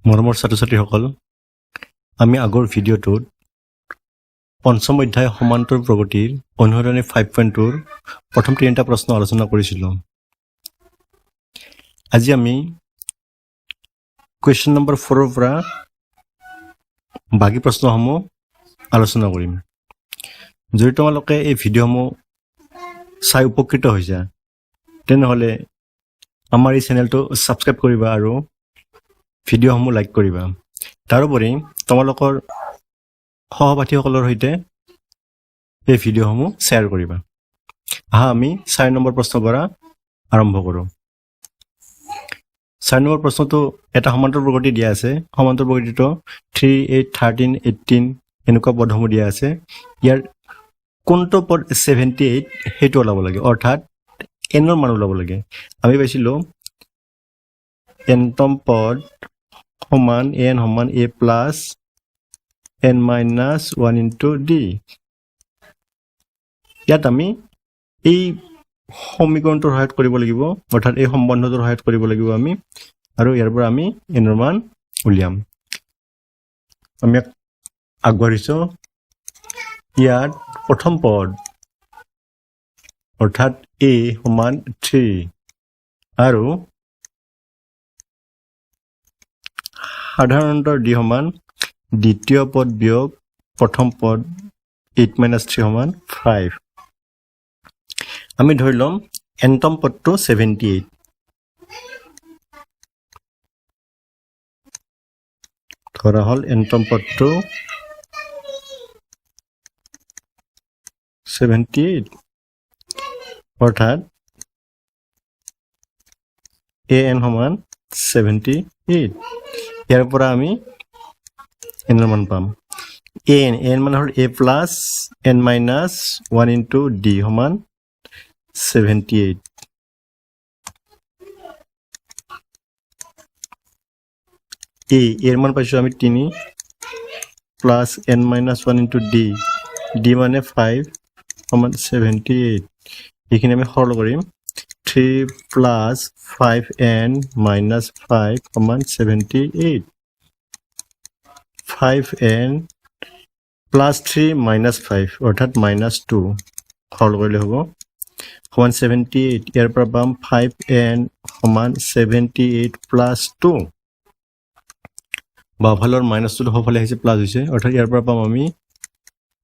মৰমৰ ছাত্ৰ ছাত্ৰীসকল, আমি আগৰ ভিডিঅ'টোত পঞ্চম অধ্যায় সমান্তৰ প্ৰগতিৰ অনুসৰণি 5.2ৰ প্ৰথম তিনিটা প্ৰশ্ন আলোচনা কৰিছিলোঁ। আজি আমি কুৱেশ্যন নম্বৰ 4ৰ পৰা বাকী প্ৰশ্নসমূহ আলোচনা কৰিম। যদি তোমালোকে এই ভিডিঅ'সমূহ চাই উপকৃত হৈছা, তেনেহ'লে আমাৰ এই চেনেলটো ছাবস্ক্ৰাইব কৰিবা আৰু ভিডিঅ'সমূহ লাইক কৰিবা। তাৰোপৰি তোমালোকৰ সহপাঠীসকলৰ সৈতে এই ভিডিঅ'সমূহ শ্বেয়াৰ কৰিবা। আহা, আমি 4 নম্বৰ প্ৰশ্নৰ পৰা আৰম্ভ কৰোঁ। 4 নম্বৰ প্ৰশ্নটো এটা সমান্তৰ প্ৰগতি দিয়া আছে। সমান্তৰ প্ৰগতিটো 3, 8, 13, 18 এনেকুৱা পদসমূহ দিয়া আছে। ইয়াৰ কোনটো পদ 78 সেইটো ওলাব লাগে, অৰ্থাৎ এনৰ মান ওলাব লাগে। আমি পাইছিলোঁ এনতম পদ সমান এন সমান A plus N minus 1 into D। ইয়াত আমি এই সমীকৰণটোৰ সহায়ত কৰিব লাগিব, অৰ্থাৎ এই সম্বন্ধটোৰ সহায়ত কৰিব লাগিব আমি, আৰু ইয়াৰ পৰা আমি এনৰ মান উলিয়াম। আমি ইয়াত আগবাঢ়িছোঁ। ইয়াত প্ৰথম পদ অৰ্থাৎ এ সমান 3 আৰু সাধাৰণতৰ ডি সমান দ্বিতীয় পদ বিয়োগ প্ৰথম পদ 8 মাইনাছ 3 সমান 5। আমি ধৰি ল'ম এনতম পদটো 78। ধৰা হ'ল এনতম পদটো 78, অৰ্থাৎ এ এন সমান 78। ইয়াৰ পৰা আমি এনৰ মান পাম। এ এন, এন মানে হ'ল A plus N minus 1 into D সমান 78। এ এৰ মান পাইছোঁ আমি 3 plus N minus 1 into D, D মানে 5 সমান 78। এইখিনি আমি সৰল কৰিম। 3 প্লাছ 5 এন মাইনাছ 5 সমান 78। 5 এন প্লাছ 3 মাইনাছ 5 অৰ্থাৎ মাইনাছ 2, সৰল কৰিলে হ'ব সমান 78। ইয়াৰ পৰা পাম 5 এন সমান 78 প্লাছ 2। বাওঁফালৰ মাইনাছটো সোঁফালে আহিছে, প্লাছ হৈছে, অৰ্থাৎ ইয়াৰ পৰা পাম আমি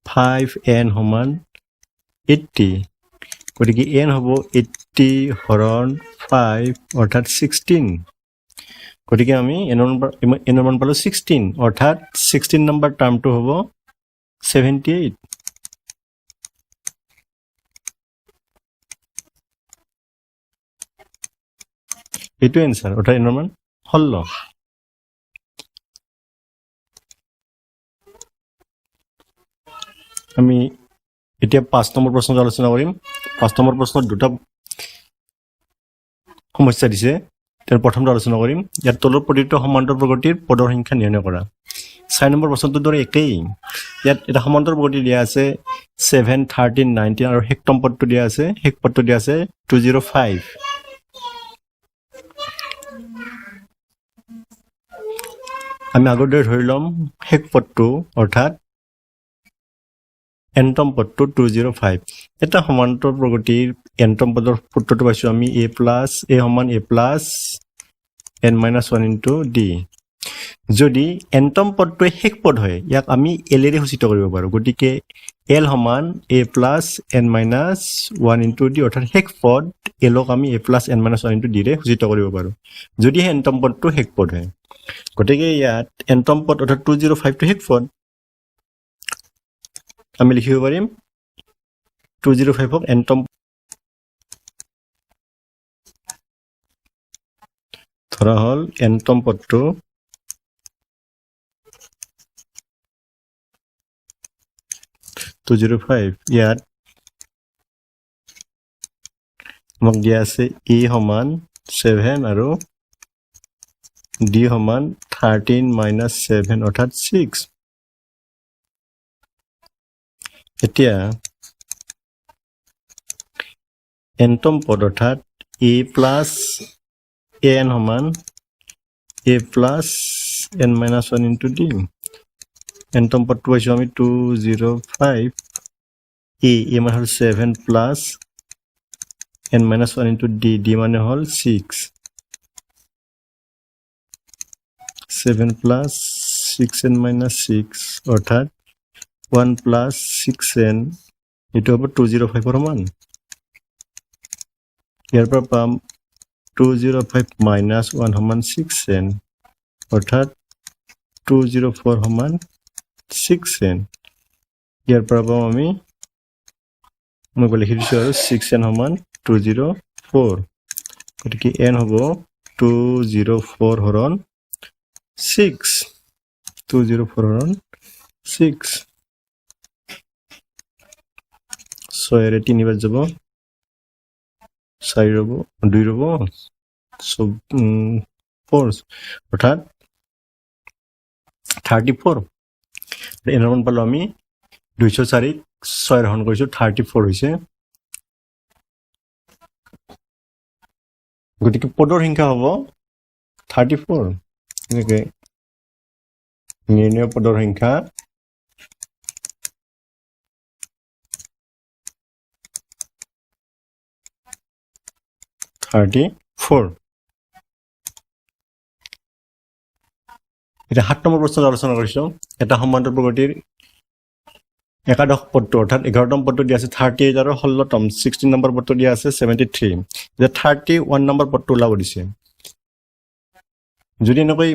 5 এন সমান 80। গতিকে এন হ'ব 80 হৰণ 5 অৰ্থাৎ 16। গতিকে আমি এনৰ মান পালোঁ 16, অৰ্থাৎ 16 নম্বৰ টাৰ্মটো হ'ব 78। এইটোৱে এনচাৰ, অৰ্থাৎ এনৰ মান 16। আমি এতিয়া 5 নম্বৰ প্ৰশ্নটো আলোচনা কৰিম। 5 নম্বৰ প্ৰশ্নত দুটা সমস্যা দিছে, তাৰ প্ৰথমটো আলোচনা কৰিম। ইয়াত তলৰ প্ৰতিটো সমান্তৰ প্ৰগতিৰ পদৰ সংখ্যা নিৰ্ণয় কৰা। 4 নম্বৰ প্ৰশ্নটোৰ দৰে একেই। ইয়াত এটা সমান্তৰ প্ৰগতি দিয়া আছে 7, 13, 19 আৰু শেষতম পদটো দিয়া আছে, শেষ পদটো দিয়া আছে 205। আমি আগৰ দৰে ধৰি ল'ম শেষ পদটো অৰ্থাৎ এনতম পদটো 205। এটা সমান্তৰ প্ৰগতিৰ এনতম পদৰ সূত্ৰটো পাইছোঁ আমি এ প্লাছ এ সমান A plus N minus 1 into D। যদি এনতম পদটোৱে শেষ পদ হয়, ইয়াক আমি এলেৰে সূচিত কৰিব পাৰোঁ। গতিকে এল সমান A plus N minus 1 into D, অৰ্থাৎ শেষ পদ এলক আমি A plus N minus 1 into ডিৰে সূচিত কৰিব পাৰোঁ, যদিহে এনতম পদটো শেষ পদ হয়। গতিকে ইয়াত এনতম পদ অৰ্থাৎ 205টো শেষ পদ, আমি লিখিব পাৰিম 205ক এনতম ধৰা হ'ল এনতম পদটো 205। ইয়াত আমাক দিয়া আছে এ সমান 7 আৰু ডি সমান 13 মাইনাছ 7 অৰ্থাৎ 6। এতিয়া এনতম পদ অৰ্থাৎ এ প্লাছ এ এন সমান A plus N minus one into D. এনতম পদটো পাইছোঁ আমি 205, এ এ মানে হ'ল seven plus N minus one into D, D মানে হ'ল six, seven plus six N minus six, অৰ্থাৎ ওৱান প্লাছ ছিক্স এন, এইটো হ'ব 205ৰ সমান। ইয়াৰ পৰা পাম 205 মাইনাছ ওৱান সমান ছিক্স এন, অৰ্থাৎ 204 সমান ছিক্স এন। ইয়াৰ পৰা পাম আমি, মই লিখি দিছোঁ আৰু, ছিক্স এন সমান 204। গতিকে এন হ'ব 204 হৰণ ছিক্স, 204 হৰণ ছিক্স। ছয়েৰে তিনিবাৰ যাব, চাৰি ৰ'ব, দুই ৰ'ব, ফ'ৰ, অৰ্থাৎ 34। এনৰ মান পালোঁ আমি 204ক ছয় হৰণ কৰিছোঁ, 34 হৈছে। গতিকে পদৰ সংখ্যা হ'ব 34। এনেকৈ নিৰ্ণয় পদৰ সংখ্যা 34। এতিয়া 7 নম্বৰ প্ৰশ্নত আলোচনা কৰিছোঁ। এটা সমান্তৰ প্ৰগতিৰ একাদশ পদটো, অৰ্থাৎ 11তম পদটো দিয়া আছে 38 আৰু 16তম 16 নম্বৰ পদটো দিয়া আছে 73। এতিয়া 31 নম্বৰ পদটো ওলাব দিছে। যদি এনেকৈ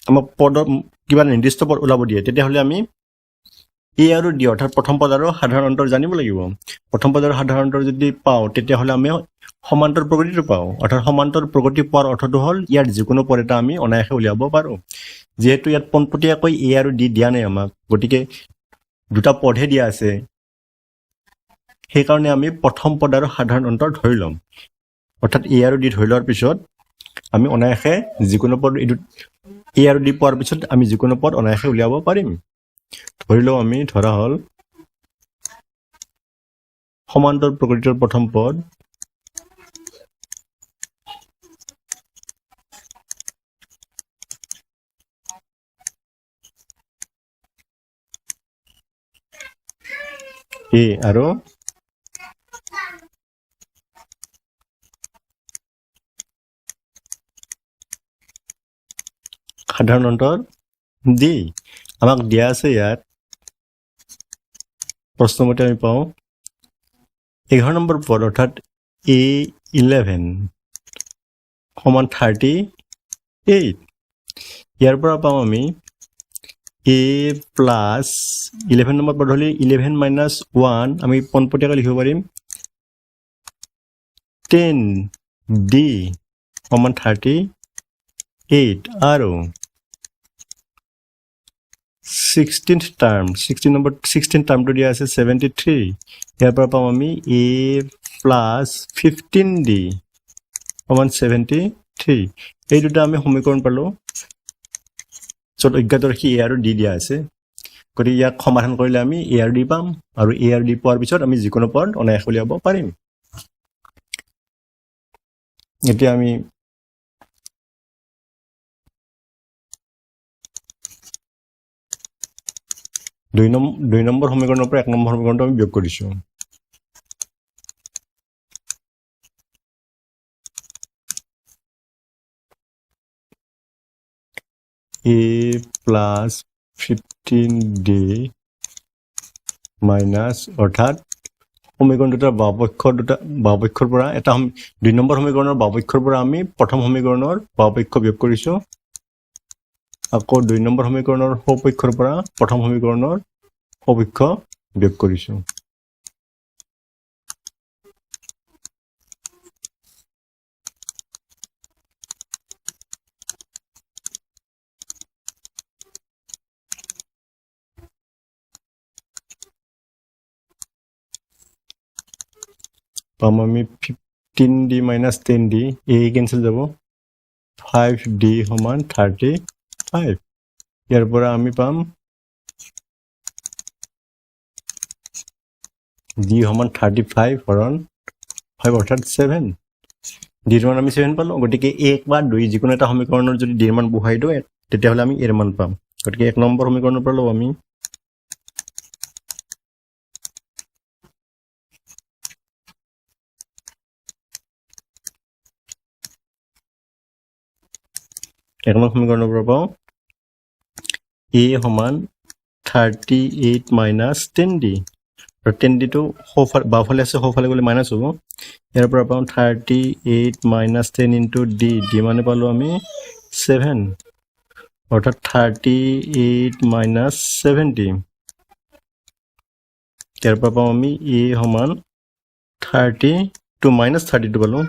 আমাক পদৰ কিবা নিৰ্দিষ্ট পদ ওলাব দিয়ে, তেতিয়াহ'লে আমি এ আৰু ডি, অৰ্থাৎ প্ৰথম পদ আৰু সাধাৰণ অন্তৰ জানিব লাগিব। প্ৰথম পদ আৰু সাধাৰণ অন্তৰ যদি পাওঁ, তেতিয়াহ'লে আমি সমান্তৰ প্ৰগতিটো পাওঁ। অৰ্থাৎ সমান্তৰ প্ৰগতি পোৱাৰ অৰ্থটো হ'ল ইয়াৰ যিকোনো পদ এটা আমি অনায়াসে উলিয়াব পাৰোঁ। যিহেতু ইয়াত পোনপটীয়াকৈ এ আৰু ডি দিয়া নাই আমাক, গতিকে দুটা পদহে দিয়া আছে, সেইকাৰণে আমি প্ৰথম পদ আৰু সাধাৰণ অন্তৰ ধৰি ল'ম। অৰ্থাৎ এ আৰু ডি ধৰি লোৱাৰ পিছত আমি অনায়াসে যিকোনো পদ, এইটো এ আৰু ডি পোৱাৰ পিছত আমি যিকোনো পদ অনায়াসে উলিয়াব পাৰিম। ধৰি লওঁ আমি, ধৰা হ'ল সমান্তৰ প্ৰকৃতিৰ প্ৰথম পদ এ আৰু সাধাৰণ অন্তৰ ডি আমাক দিয়া আছে। ইয়াত প্ৰশ্নমতে আমি পাওঁ 11 নম্বৰ পদ, অৰ্থাৎ এ 11 সমান 38। ইয়াৰ পৰা পাওঁ আমি এ প্লাছ 11 নম্বৰ পদ হ'লে 11 মাইনাছ ওৱান, আমি পোনপটীয়াকৈ লিখিব পাৰিম 10 ডি সমান 38। আৰু 16th term, 16 number, 16 টাৰ্মটো দিয়া আছে 73। ইয়াৰ পৰা পাম আমি এ প্লাছ 15 ডি সমান 73। এই দুটা আমি সমীকৰণ পালোঁ, য'ত অজ্ঞাত ৰাশি এ আৰু ডি দিয়া আছে। গতিকে ইয়াক সমাধান কৰিলে আমি এ আৰু ডি পাম, আৰু এ আৰু ডি পোৱাৰ পিছত আমি যিকোনো পদ অনায়াসে উলিয়াব পাৰিম। এতিয়া আমি দুই নম্বৰ সমীকৰণৰ পৰা 1 নম্বৰ সমীকৰণটো আমি বিয়োগ কৰিছোঁ। A plus 15 D minus, অৰ্থাৎ সমীকৰণ দুটাৰ বাওঁপক্ষ দুটা বাওঁপক্ষৰ পৰা এটা 2 নম্বৰ সমীকৰণৰ বাওঁপক্ষৰ পৰা আমি প্ৰথম সমীকৰণৰ বাওঁপক্ষ বিয়োগ কৰিছোঁ, আকৌ 2 নম্বৰ সমীকৰণৰ সোঁপক্ষৰ পৰা প্ৰথম সমীকৰণৰ সোঁপক্ষ বিয়োগ কৰিছোঁ। পাম আমি 15 ডি মাইনাছ 10 ডি, এই কেঞ্চেল যাব, 5 ডি সমান 35। ইয়াৰ পৰা আমি পাম ডি সমান 35 হৰণ 5, অৰ্থাৎ 7। ডিৰ মান আমি ছেভেন পালোঁ। গতিকে এক বা দুই যিকোনো এটা সমীকৰণৰ যদি ডিৰ মান বহাই দিওঁ, তেতিয়াহ'লে আমি এৰ মান পাম। গতিকে এক নম্বৰ সমীকৰণৰ পৰা ল'ব আমি এক নং সমীকৰণৰ পৰা পাওঁ এ সমান 38 মাইনাছ 10 ডি। আৰু 10 ডিটো সোঁফালে, বাওঁফালে আছে, সোঁফালে গ'লে মাইনাছ হ'ব। ইয়াৰ পৰা পাওঁ 38 minus 10 into d, d মানে পালোঁ আমি ছেভেন, অৰ্থাৎ 38 মাইনাছ 70। ইয়াৰ পৰা পাওঁ আমি এ সমান 32, মাইনাছ 32 পালোঁ।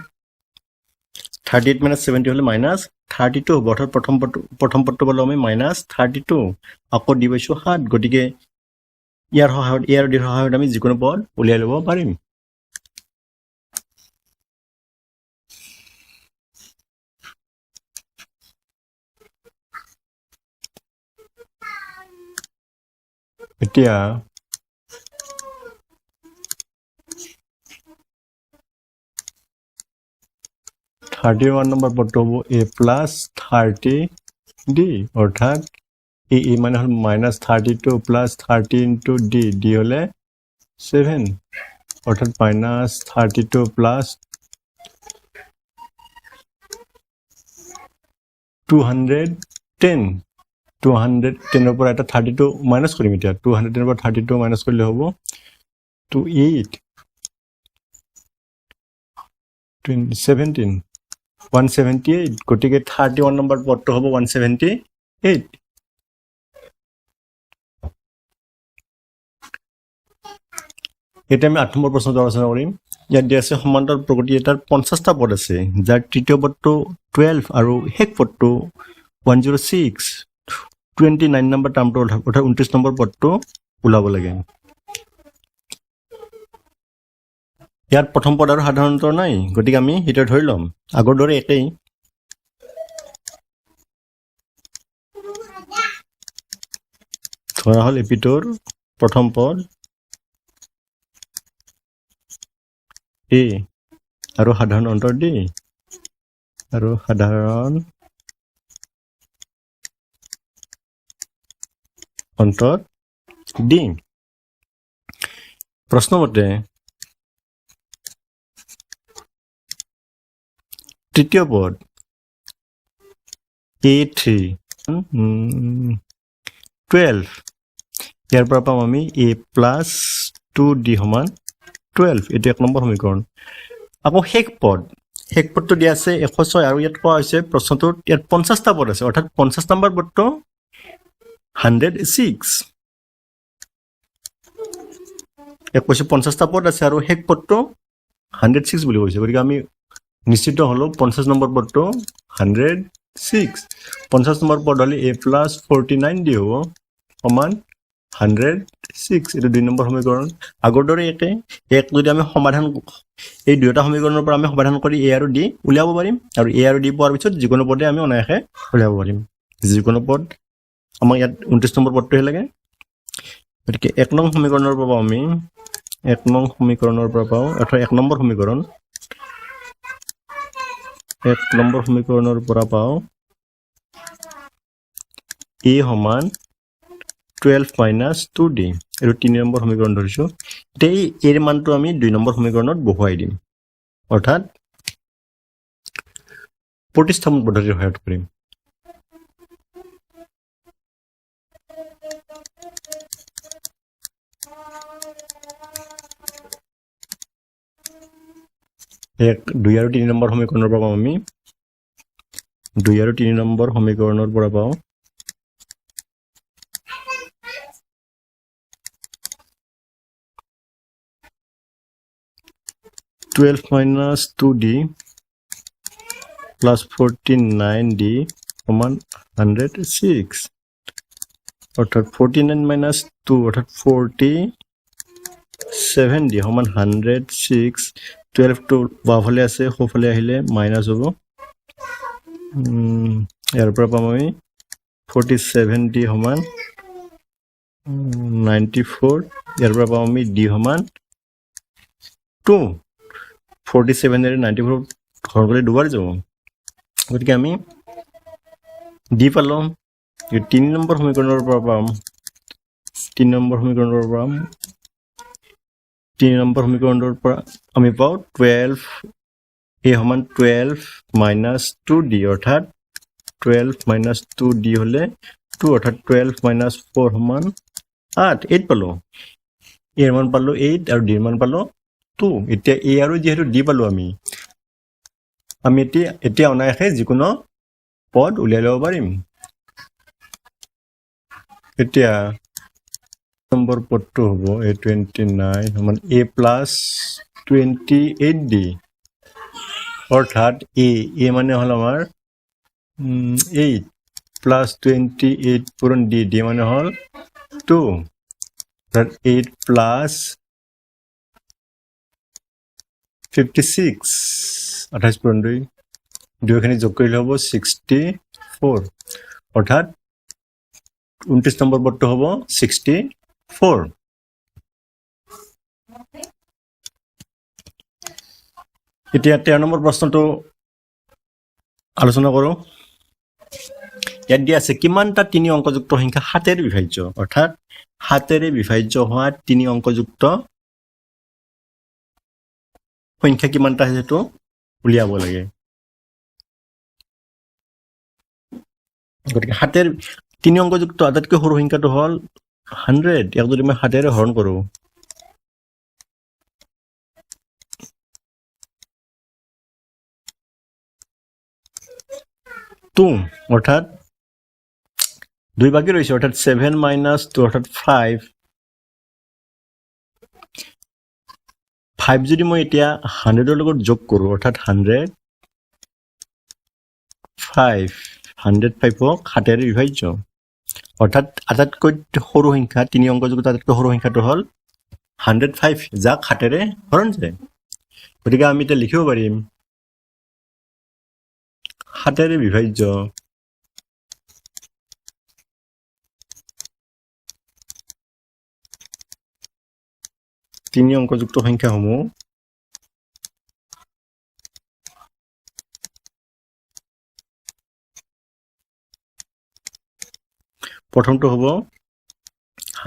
38 মাইনাছ 70 হ'লে মাইনাছ 32 হ'ব। অৰ্থাৎ প্ৰথম পদটো পালোঁ আমি মাইনাছ 32। আকৌ ডি পাইছোঁ সাত। গতিকে ইয়াৰ সহায়ত, ইয়াৰ ডিৰ সহায়ত আমি যিকোনো পদ উলিয়াই ল'ব পাৰিম। এতিয়া 31 নম্বৰ পদটো হ'ব এ প্লাছ 30 ডি। অৰ্থাৎ এ এ মানে হ'ল minus 32 plus 30 into d, d হ'লে ছেভেন, অৰ্থাৎ minus 32 plus 210। 210ৰ পৰা এটা 32 মাইনাছ কৰিম। এতিয়া 210ৰ পৰা 32 মাইনাছ কৰিলে হ'ব two eight 20 17, 178। গতিকে 31 নম্বৰ পদটো হ'ব 178। এতিয়া আমি 8 নম্বৰ প্ৰশ্নটো আলোচনা কৰিম। ইয়াত দিয়া আছে, সমান্তৰ প্ৰগতি এটাৰ 50টা পদ আছে, যাৰ তৃতীয় পদটো 12 আৰু শেষ পদটো 106। 29 নম্বৰ টাৰ্মটো, অৰ্থাৎ 29 নম্বৰ পদটো ওলাব লাগে। ইয়াত প্ৰথম পদ আৰু সাধাৰণ অন্তৰ নাই, গতিকে আমি সেইটো ধৰি ল'ম আগৰ দৰে একেই। ধৰা হ'ল এপিটোৰ প্ৰথম পদ এ আৰু সাধাৰণ অন্তৰ ডি, আৰু সাধাৰণ অন্তৰ ডি। প্ৰশ্নমতে তৃতীয় পদ এ থ্ৰী 12। ইয়াৰ পৰা পাম আমি এ প্লাছ টু ডি সমান 12। এইটো এক নম্বৰ সমীকৰণ। আকৌ শেষ পদটো দিয়া আছে 106। আৰু ইয়াত কোৱা হৈছে প্ৰশ্নটোত ইয়াত 50টা পদ আছে, অৰ্থাৎ 50 নম্বৰ পদটো 106। ইয়াত কৈছে 50টা পদ আছে আৰু শেষ পদটো 106 বুলি কৈছে। গতিকে আমি নিশ্চিত হ'লো 50 নম্বৰ পদটো 106। 50 নম্বৰ পদ হ'লে a plus 49 d হ'ব সমান 106। এইটো দুই নম্বৰ সমীকৰণ। আগৰ দৰে একে এক যদি আমি সমাধান, এই দুয়োটা সমীকৰণৰ পৰা আমি সমাধান কৰি এ আৰু ডি উলিয়াব পাৰিম। আৰু এ আৰু ডি পোৱাৰ পিছত যিকোনো পদে আমি অনায়াসে উলিয়াব পাৰিম। যিকোনো পদ, আমাক ইয়াত 29 নম্বৰ পদটোহে লাগে। গতিকে এক নং সমীকৰণৰ পৰা পাওঁ আমি, এক নং সমীকৰণৰ পৰা পাওঁ, অৰ্থাৎ এক নম্বৰ সমীকৰণ, এক নম্বৰ সমীকৰণৰ পৰা পাওঁ এ সমান 12 মাইনাছ টু ডি। এইটো তিনি নম্বৰ সমীকৰণ ধৰিছোঁ। এতিয়া এই এৰ মানটো আমি দুই নম্বৰ সমীকৰণত বহুৱাই দিম, অৰ্থাৎ প্ৰতিস্থাপন পদ্ধতিৰ সহায়ত কৰিম। এক, দুই আৰু তিনি নম্বৰ সমীকৰণৰ পৰা পাওঁ আমি, দুই আৰু তিনি নম্বৰ সমীকৰণৰ পৰা পাওঁ 12 minus two d plus 49 d সমান 106। অৰ্থাৎ 49 মাইনাছ টু, অৰ্থাৎ 47 ডি সমান 106। 12টো বাওঁফালে আছে, সোঁফালে আহিলে মাইনাছ হ'ব। ইয়াৰ পৰা পাম আমি 47 ডি সমান 94। ইয়াৰ পৰা পাম আমি ডি সমান টু। 47ৰে 94 হৰণ কৰিলে দুবাৰ যাব। গতিকে আমি ডি পালোঁ। 3 নম্বৰ সমীকৰণৰ পৰা পাম, 3 নম্বৰ সমীকৰণৰ পৰা পাম, 3 নম্বৰ সমীকৰণটোৰ পৰা আমি পাওঁ 12 এ সমান 12 মাইনাছ টু ডি, অৰ্থাৎ 12 মাইনাছ টু ডি হ'লে 2, অৰ্থাৎ 12 মাইনাছ 4 সমান 8, 8 পালোঁ। এৰ মান পালোঁ 8 আৰু ডিৰ মান পালোঁ 2। এতিয়া এ আৰু যিহেতু ডি পালোঁ, আমি আমি এতিয়া অনায়াসে যিকোনো পদ উলিয়াই ল'ব পাৰিম। এতিয়া নম্বৰ পদটো হ'ব এ 29 সমান এ প্লাছ 28 ডি, অৰ্থাৎ এ মানে হ'ল আমাৰ 8 প্লাছ 28 পূৰণ ডি, ডি মানে হ'ল 2, অৰ্থাৎ 8 প্লাছ 56, 28 পূৰণ 2, দুয়োখিনি যোগ কৰিলে হ'ব 64, অৰ্থাৎ 29 নম্বৰ পদটো হ'ব 64। এতিয়া 13 নম্বৰ প্ৰশ্নটো আলোচনা কৰোঁ। ইয়াত দিয়া আছে কিমানটা তিনি অংকযুক্ত সংখ্যা সাতেৰে বিভাজ্য, অৰ্থাৎ সাতেৰে বিভাজ্য হোৱা তিনি অংকযুক্ত সংখ্যা কিমানটা আছে সেইটো উলিয়াব লাগে। গতিকে সাতেৰ তিনি অংকযুক্ত আটাইতকৈ সৰু সংখ্যাটো হ'ল 100। ইয়াক যদি মই সাতেৰে হৰণ কৰোঁ, টু, অৰ্থাৎ 2 বাকী ৰৈছে, অৰ্থাৎ 7 মাইনাছ 2 অৰ্থাৎ 5। 5 যদি মই এতিয়া 100ৰ লগত যোগ কৰোঁ, অৰ্থাৎ 105, 105ক সাতেৰে বিভাজ্য, অৰ্থাৎ আটাইতকৈ সৰু সংখ্যা তিনি অংকযুক্ত আটাইতকৈ সৰু সংখ্যাটো হ'ল 105, যাক সাতেৰে হৰণ যায়। গতিকে আমি এতিয়া লিখিব পাৰিম সাতেৰে বিভাজ্য তিনি অংকযুক্ত সংখ্যাসমূহ প্ৰথমটো হ'ব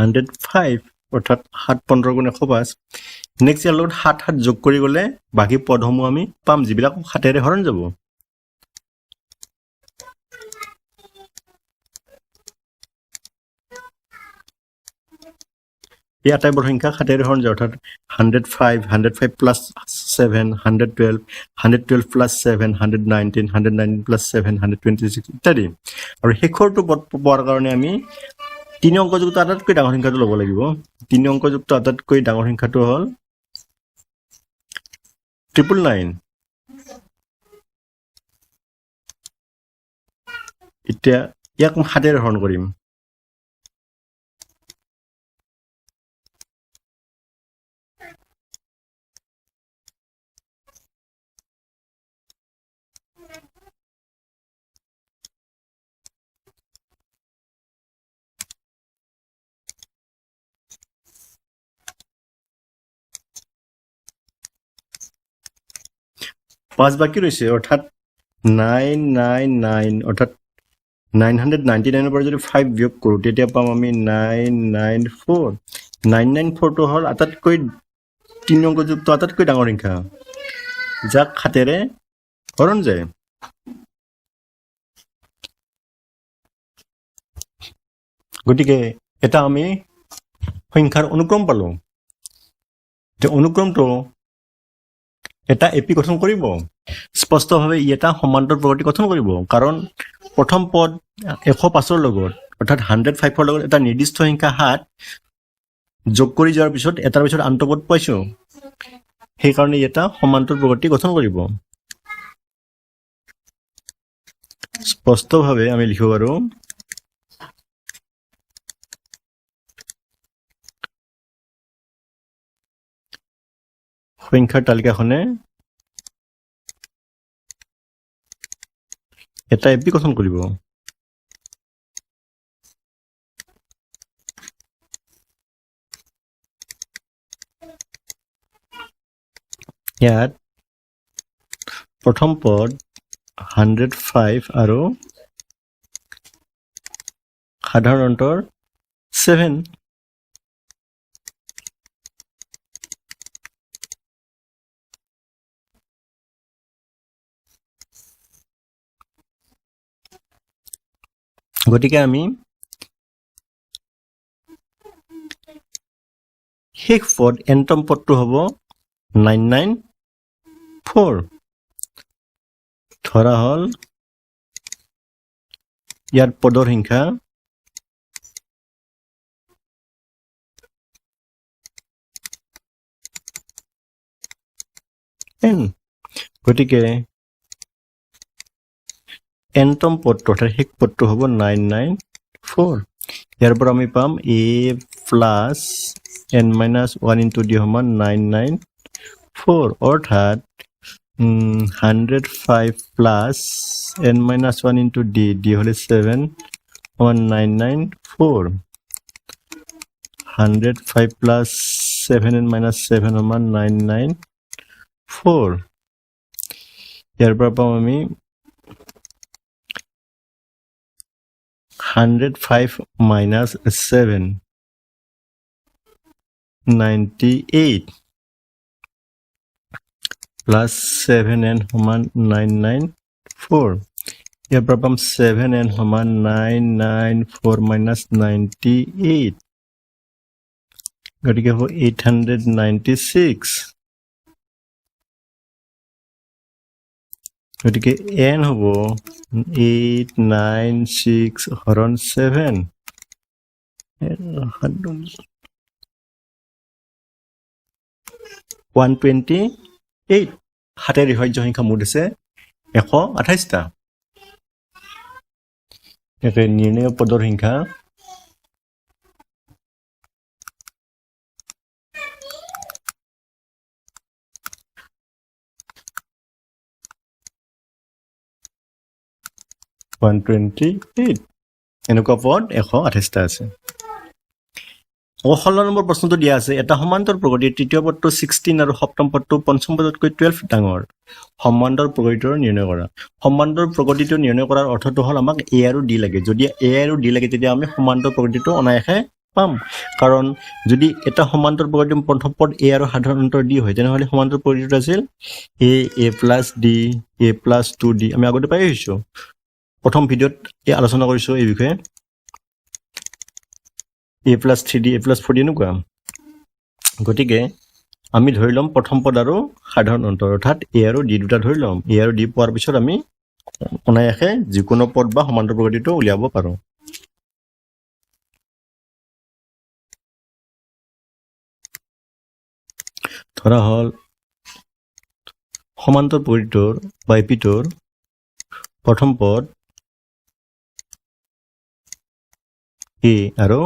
105, অৰ্থাৎ 7 15 গুণ 105। নেক্সট ইয়াৰ লগত 7 7 যোগ কৰি গ'লে বাকী পদসমূহ আমি পাম যিবিলাক সাতেৰে হৰণ যাব। এই আটাইবোৰ সংখ্যা সাতেৰে হৰণ যায়, অৰ্থাৎ 105, 105 plus 7, 112, 112 plus 7, 119, 119 plus 7, 126 ইত্যাদি। আৰু শেষৰটো পদ পোৱাৰ কাৰণে আমি তিনি অংকযুক্ত আটাইতকৈ ডাঙৰ সংখ্যাটো ল'ব লাগিব। তিনি অংকযুক্ত আটাইতকৈ ডাঙৰ সংখ্যাটো হ'ল 999। এতিয়া ইয়াক মই সাতেৰে হৰণ কৰিম। 5 বাকী ৰৈছে, অৰ্থাৎ 999, অৰ্থাৎ 999ৰ পৰা যদি 5 বিয়োগ কৰোঁ তেতিয়া পাম আমি 994। 994টো হ'ল আটাইতকৈ তিনি অংকযুক্ত আটাইতকৈ ডাঙৰ সংখ্যা, যাক সাতেৰে হৰণ যায়। গতিকে এটা আমি সংখ্যাৰ অনুক্ৰম পালোঁ। এতিয়া অনুক্ৰমটো এটা এপি গঠন কৰিব। স্পষ্টভাৱে ই এটা সমান্তৰ প্ৰগতি গঠন কৰিব, কাৰণ প্ৰথম পদ 105ৰ লগত, অৰ্থাৎ 105ৰ লগত এটা নিৰ্দিষ্ট সংখ্যা 7 যোগ কৰি যোৱাৰ পিছত এটাৰ পিছত আনটো পদ পাইছোঁ, সেইকাৰণে ই এটা সমান্তৰ প্ৰগতি গঠন কৰিব। স্পষ্টভাৱে আমি লিখিব পাৰোঁ সংখ্যাৰ তালিকাখনে এটা এপি গঠন কৰিব। ইয়াত প্ৰথম পদ 105 আৰু সাধাৰণ অন্তৰ 7। গতিকে আমি শেষ পদ এনতম পদটো হ'ব 994। ধৰা হ'ল ইয়াৰ পদৰ সংখ্যা এন। গতিকে এনতম পদটো অৰ্থাৎ শেষ পদটো হ'ব 994। ইয়াৰ পৰা আমি পাম A plus N minus one into D সমান 994, অৰ্থাৎ 105 plus N minus one into D, D হ'লে 7 সমান 994। 105 প্লাছ 7 এন মাইনাছ 7 সমান 994। ইয়াৰ পৰা পাম আমি 105 minus 7, 98 plus 7n সমান 994। ইয়াৰ পৰা পাম 7n সমান 994 minus 98, গতিকে হ'ব 896। গতিকে n হ'ব 896 হৰণ 7, 128। সাতেৰ বিভাজ্য সংখ্যা মুঠ আছে 128টা। একে নিৰ্ণয় পদৰ সংখ্যা 128। এনেকুৱা পদ 128টা আছে। 16 নম্বৰ প্ৰশ্নটো দিয়া আছে, এটা সমান্তৰ প্ৰগতিৰ তৃতীয় পদটো 16 আৰু সপ্তম পদটো পঞ্চম পদতকৈ 12 ডাঙৰ। সমান্তৰ প্ৰগতিটোৰ নিৰ্ণয় কৰা। সমান্তৰ প্ৰগতিটো নিৰ্ণয় কৰাৰ অৰ্থটো হ'ল আমাক এ আৰু ডি লাগে। যদি এ আৰু ডি লাগে তেতিয়া আমি সমান্তৰ প্ৰগতিটো অনায়াসে পাম। কাৰণ যদি এটা সমান্তৰ প্ৰগতিৰ প্ৰথম পদ এ আৰু সাধাৰণ অন্তৰ ডি হয়, তেনেহ'লে সমান্তৰ প্ৰগতিটো আছিল A, A plus D, A plus two D. আমি আগতে পাই আহিছোঁ, প্ৰথম ভিডিঅ'ত এই আলোচনা কৰিছোঁ এই বিষয়ে। A plus three D, A plus four D এনেকুৱা। গতিকে আমি ধৰি ল'ম প্ৰথম পদ আৰু সাধাৰণ অন্তৰ, অৰ্থাৎ এ আৰু ডি দুটা ধৰি ল'ম। এ আৰু ডি পোৱাৰ পিছত আমি অনায়াসে যিকোনো পদ বা সমান্তৰ প্ৰগতিটো উলিয়াব পাৰোঁ। ধৰা হ'ল সমান্তৰ প্ৰগতিটোৰ বা এপিটোৰ প্ৰথম পদ এ আৰু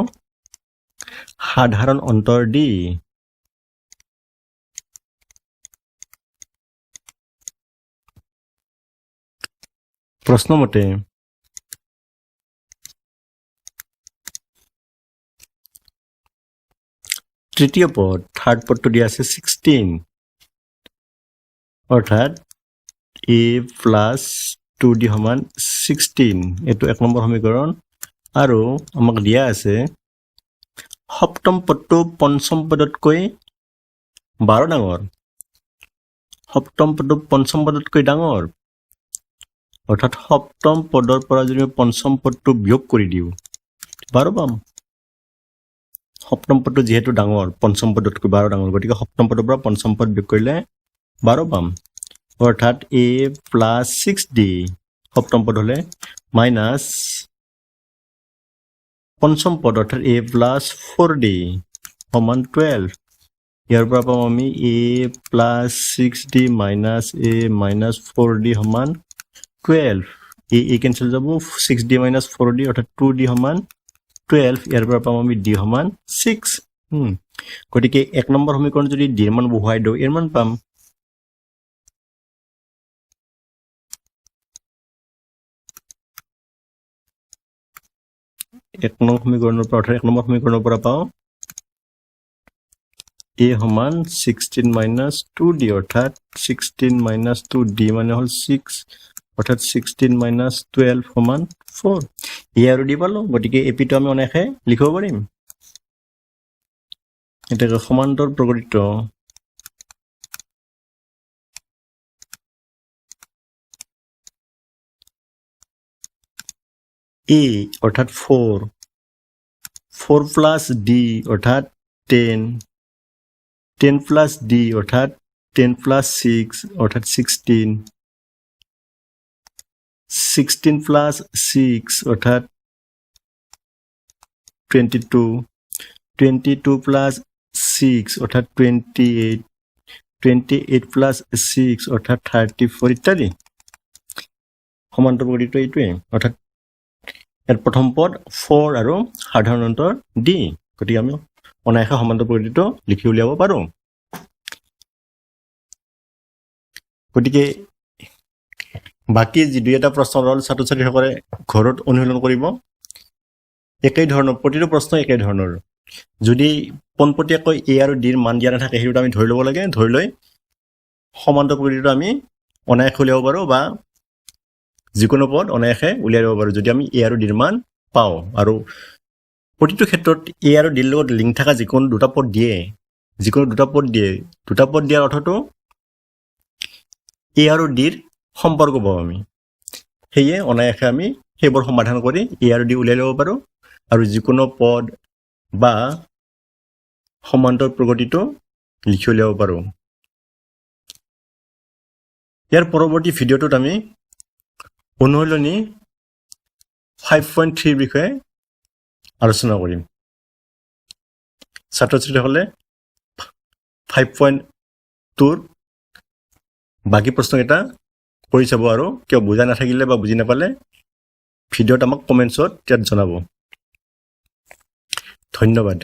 সাধাৰণ অন্তৰ ডি। প্ৰশ্নমতে তৃতীয় পদ, থাৰ্ড পদটো দিয়া আছে 16, অৰ্থাৎ এ প্লাছ টু ডি সমান 16। এইটো 1 নম্বৰ সমীকৰণ। আৰু আমাক দিয়া আছে সপ্তম পদটো পঞ্চম পদতকৈ 12 ডাঙৰ। সপ্তম পদটো পঞ্চম পদতকৈ ডাঙৰ, অৰ্থাৎ সপ্তম পদৰ পৰা যদি আমি পঞ্চম পদটো বিয়োগ কৰি দিওঁ 12 পাম। সপ্তম পদটো যিহেতু ডাঙৰ, পঞ্চম পদতকৈ 12 ডাঙৰ, গতিকে সপ্তম পদৰ পৰা পঞ্চম পদ বিয়োগ কৰিলে 12 পাম। অৰ্থাৎ এ প্লাছ ছিক্স ডি সপ্তম পদ হ'লে মাইনাছ পঞ্চম পদ অৰ্থাৎ এ প্লাছ ফ'ৰ ডি সমান 12। ইয়াৰ পৰা পাম আমি A plus six D minus A minus four D সমান 12। এ এ কেঞ্চেল যাব, six D minus four D অৰ্থাৎ টু ডি সমান 12। ইয়াৰ পৰা পাম আমি ডি সমান 6। গতিকে 1 নম্বৰ সমীকৰণ যদি ডিৰ মান বহুৱাই দিওঁ এৰ মান পাম। এক নং সমীকৰণৰ পৰা অৰ্থাৎ 1 নম্বৰ সমীকৰণৰ পৰা পাওঁ এ সমান 16 মাইনাছ টু ডি, অৰ্থাৎ 16 মাইনাছ টু ডি মানে হ'ল ছিক্স, অৰ্থাৎ 16 মাইনাছ 12 সমান ফ'ৰ। এ আৰু ডি পালোঁ, গতিকে এ পিটো আমি অনায়াসে লিখিব পাৰিম। এতিয়া সমান্তৰ প্ৰগতিত এ অৰ্থাৎ ফ'ৰ, ফ'ৰ প্লাছ ডি অৰ্থাৎ 10, 10 প্লাছ ডি অৰ্থাৎ 10 প্লাছ ছিক্স অৰ্থাৎ 16, 16 প্লাছ ছিক্স অৰ্থাৎ 22, 22 প্লাছ ছিক্স অৰ্থাৎ 28, 28 প্লাছ ছিক্স অৰ্থাৎ 34 ইত্যাদি। সমান্তৰ প্ৰগতিটো এইটোৱেই, অৰ্থাৎ ইয়াত প্ৰথম পদ ফ'ৰ আৰু সাধাৰণ অন্তৰ ডি। গতিকে আমি অনায়াসে সমান্তৰ প্ৰগতিটো লিখি উলিয়াব পাৰোঁ। গতিকে বাকী যি দুই এটা প্ৰশ্ন ৰ'ল, ছাত্ৰ ছাত্ৰীসকলে ঘৰত অনুশীলন কৰিব। একেই ধৰণৰ প্ৰতিটো প্ৰশ্ন একেই ধৰণৰ। যদি পোনপটীয়াকৈ এ আৰু ডিৰ মান দিয়া নাথাকে, সেইটো আমি ধৰি ল'ব লাগে। ধৰি লৈ সমান্তৰ প্ৰগতিটো আমি অনায়াসে উলিয়াব পাৰোঁ বা যিকোনো পদ অনায়াসে উলিয়াই ল'ব পাৰোঁ, যদি আমি এ আৰু ডিৰ মান পাওঁ। আৰু প্ৰতিটো ক্ষেত্ৰত এ আৰু ডিৰ লগত লিংক থকা যিকোনো দুটা পদ দিয়ে, যিকোনো দুটা পদ দিয়ে, দুটা পদ দিয়াৰ অৰ্থটো এ আৰু ডিৰ সম্পৰ্ক পাওঁ আমি। সেয়ে অনায়াসে আমি সেইবোৰ সমাধান কৰি এ আৰু ডি উলিয়াই ল'ব পাৰোঁ আৰু যিকোনো পদ বা সমান্তৰ প্ৰগতিটো লিখি উলিয়াব পাৰোঁ। ইয়াৰ পৰৱৰ্তী ভিডিঅ'টোত আমি অনুশীলনী 5.3ৰ বিষয়ে আলোচনা কৰিম। ছাত্ৰ ছাত্ৰীসকলে 5.2ৰ বাকী প্ৰশ্নকেইটা কৰি চাব আৰু কিয় বুজা নাথাকিলে বা বুজি নাপালে ভিডিঅ'ত আমাক কমেণ্টছত ইয়াত জনাব। ধন্যবাদ।